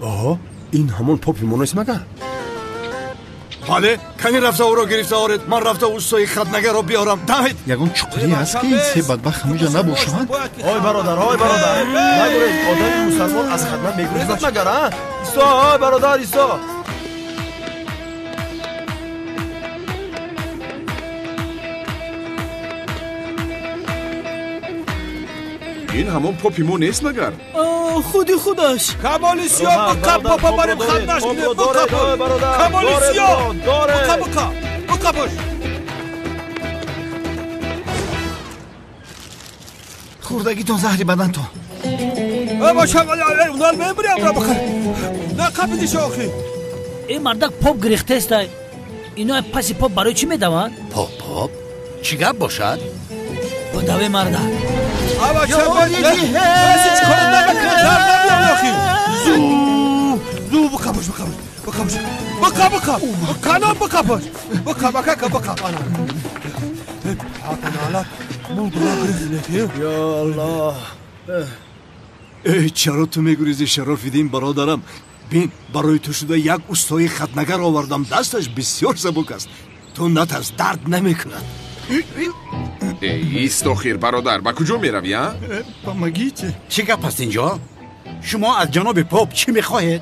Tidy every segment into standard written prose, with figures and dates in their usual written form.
Оҳо, ин ҳамон попи мо нест магар? Бале, кани рафта ӯро гирифта оред, ман рафта устои хатнагарро биёрам. Давид! Ягон чуқурӣ ҳаст ки ин се бадбахт ҳамуҷа набошанд? Ой бародар, ой бародар, нагурез, одами мусалмон аз хатна мегурезад магар, а? Исо, ой бародар, Исо! Ин ҳамон попи мо нест магар? Худи худаш. Камоли сиёҳ биқаб, попа барем хатнаш кунем, биқаб. Камоли сиёҳ, биқаб, биқаб, биқабош. Хӯрдагитон заҳри бадантон. Унал мебирям ра бихар. На қапидиш охи. Ин мардак поп гирифтаестай. Ино паси поп барои чӣ медаванд? Поп, поп? Чӣ гап бошад? Бодаве мардак. Ё Аллоҳ! Э, чаро ту мегурезӣ, Шарофиддин бародарам? Бин, барои ту шуда як устои хатнагар овардам, дасташ бисёр сабук аст. Ту натарс, дард намекунад. Эй, ист охир, бародар, ба куҷо меравӣ, а? Помогите. Чӣ гап аст инҷо? Шумо аз ҷаноби поп чӣ мехоҳед?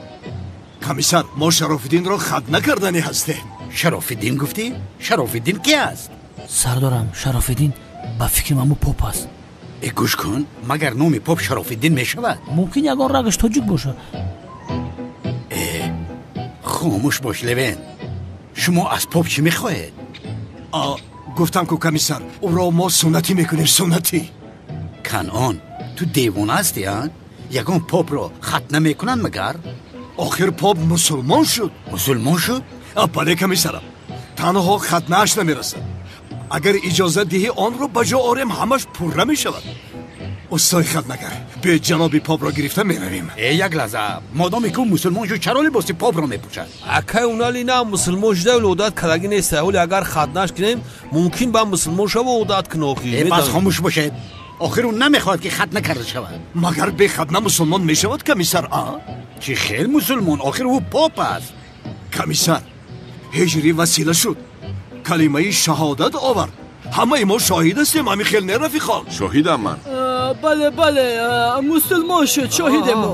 Комиссар, мо Шарофиддинро хат накарданӣ ҳастем. Шарофиддин гуфтӣ? Шарофиддин ки аст? Сардорам, Шарофиддин ба фикри мамо поп аст. Э, гӯш кун, магар номи поп Шарофиддин мешавад? Мумкин ягон рагаш тоҷик бошад. Э, хомӯш бош, Левен. Шумо аз поп чӣ мехоҳед? Гуфтам ку комиссар, ӯро мо суннатӣ мекунем, суннатӣ. Канъон, ту девона ҳастӣ, а? Ягон попро хат намекунанд магар? Охир поп мусулмон шуд. Мусулмон шуд? Бале комиссарам, танҳо хатнааш намерасад. Агар иҷозат диҳӣ онро ба ҷо орем, ҳамаш пурра мешавад. Устои хатнагар, биё ҷаноби попро гирифта меравем. Э, як лаҳза, модоме ки ӯ мусулмон шуд, чаро либоси попро мепӯшад? Акай унали на мусулмон шуда, вале одат кардагӣ нест. Ҳоле агар хатнаш кунем, мумкин ба мусулмон шава одат кунад охир. Э, бас хомӯш бошед. Охир ӯ намехоҳад ки хатна карда шавад. Магар бехатна мусулмон мешавад, комиссар, а? Чӣ хел мусулмон? Охир ӯ поп аст. Комиссар, ҳиҷрӣ васила шуд, калимаи шаҳодат овард. Ҳамаи мо шоҳид ҳастем, ҳамин хел не, рафиқон? Шоҳидам ман. Бале, бале, мусулмон шуд, шоҳиде мо.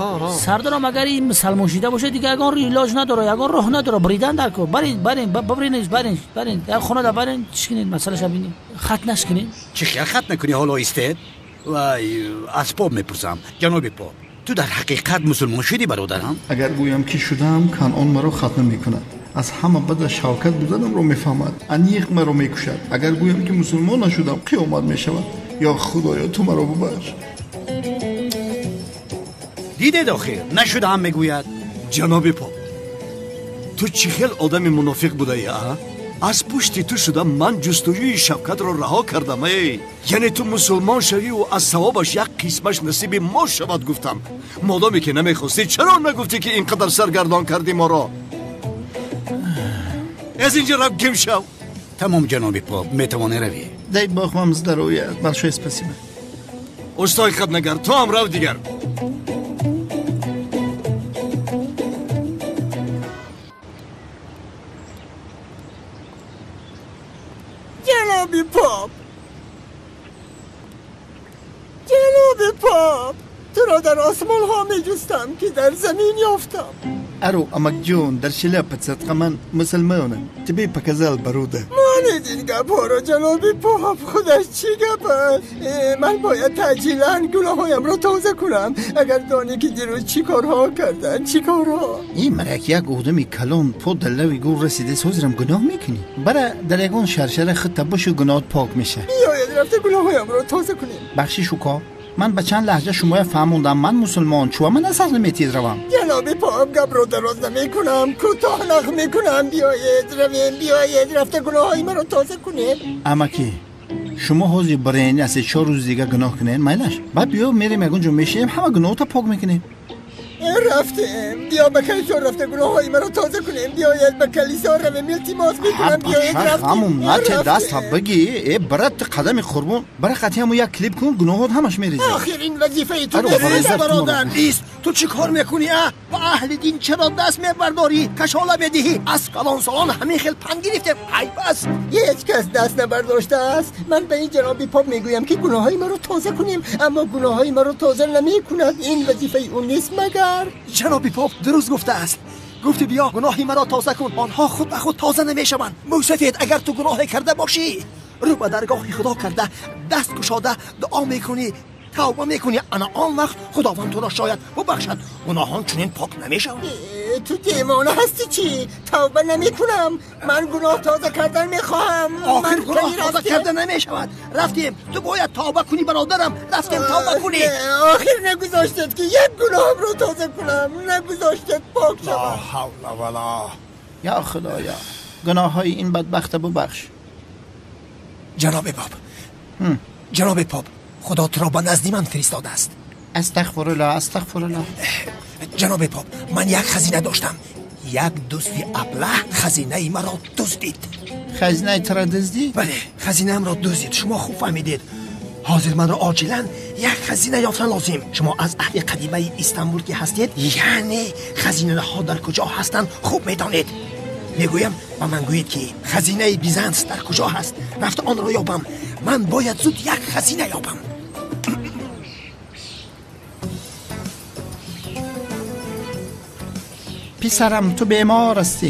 Сардорам, агар ин мусалмон шида бошад, дигар ягон илоҷ надорад, ягон роҳ надорад. Бридан дар кор. Барин, барин, бибринед, барин, барин. Як хонада барин, чӣ кунед, масъалаша бинед. Хат нашкунед. Чӣ хел хат накунӣ ҳоло истед? Вай, аз поп мепурсам. Ҷаноби поп, ту дар ҳақиқат мусулмон шудӣ, бародарам? Агар гӯям ки шудам, Канъон маро хатна мекунад. Аз ҳама бада Шавкат буданамро мефаҳмад, аниқ маро мекушад. Агар гӯям ки мусулмон нашудам, қиёмат мешавад. Ё Худоё, ту маро бубахш. Дидед охир, нашудаам мегӯяд. Ҷаноби поп, ту чӣ хел одами мунофиқ будаӣ, а? Аз пушти ту шуда ман ҷустуҷӯи Шавкатро раҳо кардам, эй. Яъне ту мусулмон шавиву аз савобаш як қисмаш насиби мо шавад гуфтам. Модоме ки намехостӣ, чаро нагуфтӣ ки ин қадар саргардон кардӣ моро? Аз инҷа рав, гим шав. Тамом, ҷаноби поп, метавонӣ равӣ. Дай бог вам здоровья, большое спасибо. Устои хатнагар, ту ҳам рав дигар. Ҷаноби поп, ҷаноби поп, туро дар осмонҳо меҷустам, ки дар замин ёфтам. Ару, амакҷон, дар шляпа садқа, ман мусулмонам. Тебе показал бародар. Монед ин гапҳоро, ҷаноби поп, худаш чӣ гап аст? Ман бояд таъҷилан гуноҳҳоямро тоза кунам. Агар донӣ ки дирӯз чӣ корҳо карданд, чӣ корҳо. Ин марак як одами калон по дар лави гур расидааст, ҳозирам гуноҳ мекунӣ? Бара дар ягон шаршара худта бошу, гуноҳот пок мешавад. Биёед рафта гуноҳҳоямро тоза кунем. Бахшиш уко, ман ба чанд лаҳҷа шумоя фаҳмондам, ман мусулмон, чуа ман асар наметиҳед равам? Ҷаноби поп, гапро дароз намекунам, кӯтоҳ нақл мекунам. Биёед равем, биёед рафта гуноҳҳои маро тоза кунем. Амакӣ, шумо ҳозир барен аз се чор рӯз дига гуноҳ кунед, майлаш? Баъд биё мерем ягон ҷо мешинем, ҳама гуноҳота пок мекунем. Рафтем. Биё ба калисо рафта гуноҳҳои маро тоза кунем. Биёед ба калисо равем. Илтимос мекунам, биёед рафтем. Ҳамун нате даста бигӣ. Э, брат, ту қадами қурбон. Бара қатъи ҳамун як клип кун, гуноҳот ҳамаш мерезад. Охир ин вазифаи ту нест, бародар. Ист, ту чӣ кор мекунӣ, а? Ба аҳли дин чаро даст мебардорӣ? Кашола медиҳӣ? Аз калонсолон ҳамин хел панд гирифтем. Айб аст. Ҳеҷ кас даст набардоштааст. Ман ба ин ҷаноби поп мегӯям, ки гуноҳҳои маро тоза кунем, аммо гуноҳҳои маро тоза намекунад. Ин вазифаи ӯ нест магар? Ҷаноби поп дуруст гуфтааст. Гуфти биё гуноҳи маро тоза кун. Онҳо худ ба худ тоза намешаванд. Мӯсафед, агар ту гуноҳе карда бошӣ, рӯ ба даргоҳи Худо карда, даст кушода дуо мекунӣ, тавба мекунӣ, ана он вақт Худованд туро шояд бубахшад. Гуноҳон чунин пок намешаванд. Ту девона ҳастӣ чӣ? Тавба намекунам. Ман гуноҳ тоза кардан мехоҳам. Охир гуноҳ тоза карда намешавад. Рафтем, ту бояд тавба кунӣ, бародарам. Рафтем, тавба кунӣ. Охир нагузоштед, ки як гуноҳамро тоза кунам. Нагузоштед пок шавам. Ла ҳавла вала. Я Худоя, гуноҳҳои ин бадбахта бубахш. Ҷаноби поп, ҷаноби поп, Худо туро ба назди ман фиристодааст. Астағфируллоҳ, астағфируллоҳ. Ҷаноби поп, ман як хазина доштам. Як дузди аблаҳ хазинаи маро дуздид. Хазинаи туро дуздид? Бале, хазинаамро дуздид. Шумо хуб фаҳмидед. Ҳозир манро оҷилан як хазина ёфтан лозим. Шумо аз аҳли қадимаи Истанбул ки ҳастед, яъне хазинаҳо дар куҷо ҳастанд хуб медонед. Мегӯям, ба ман гӯед, ки хазинаи Бизанс дар куҷо ҳаст. Рафта онро ёбам. Ман бояд зуд як хазина ёбам. Писарам, ту бемор ҳастӣ.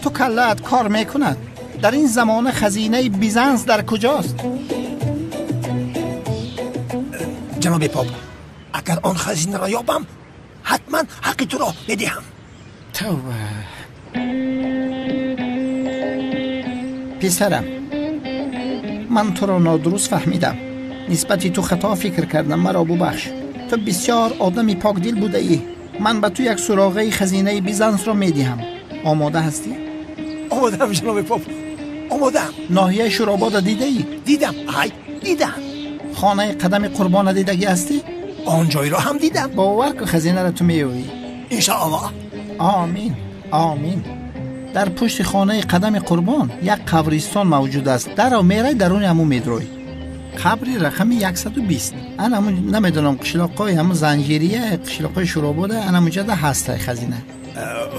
Ту каллаат кор мекунад. Дар ин замона хазинаи Бизанс дар куҷост? Ҷаноби поп, агар он хазинаро ёбам, ҳатман ҳаққи туро медиҳам. Тавба. Писарам, ман туро нодуруст фаҳмидам. Нисбати ту хато фикр кардам, маро бубахш. Ту бисёр одами покдил будаӣ. Ман ба ту як суроғаи хазинаи Бизансро медиҳам. Омода ҳастӣ? Омодаам, ҷаноби поп, омодаам. Ноҳияи Шуробода дидаӣ? Дидам, ай, дидам. Хонаи қадами қурбона дидагӣ ҳастӣ? Он ҷойро ҳам дидам. Бовар кун, хазинаро ту меёвӣ. Иншоаллоҳ. Омин, омин. Дар пушти хонаи қадами қурбон як қабристон мавҷуд аст. Даро мерай, даруни ҳамун медрой. Қабри рақами 120. Ан ҳамун намедонам, қишлоқҳои ҳамун занҷирия, қишлоқҳои Шуробода, ан ҳамунҷода ҳастай хазина.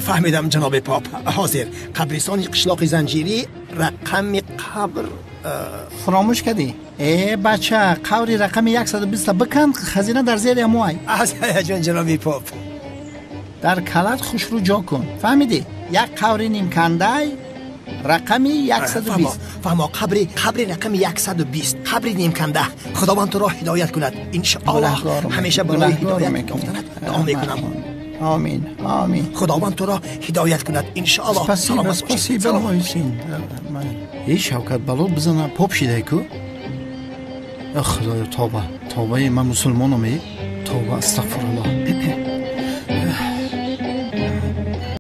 Фаҳмидам, ҷаноби поп. Ҳозир қабристони қишлоқи занҷирӣ, рақами қабр. Фаромӯш кардӣ? Э, бача, қабри рақами 120 бикан, хазина дар зери ҳамун ай. Аз ҳаяҷон, ҷаноби поп. Дар калат хушрӯ ҷо кун. Фаҳмидӣ? Як қабри нимкандай, рақами 120. Фаҳмо, қабри рақами 120, қабри нимканда. Худованд туро ҳидоят кунад. Иншоаллоҳ ҳамеша барои ҳидоят ёфтанат дуо мекунам. Омин, омин. Худованд туро ҳидоят кунад, иншоаллоҳ. Спасибо, спасибо, Муҳсин. Эй, Шавкат, бало бизана, поп шидай ку. Худоё, тавба, тавбаи ман мусулмонам, э. Тавба, астағфируллоҳ.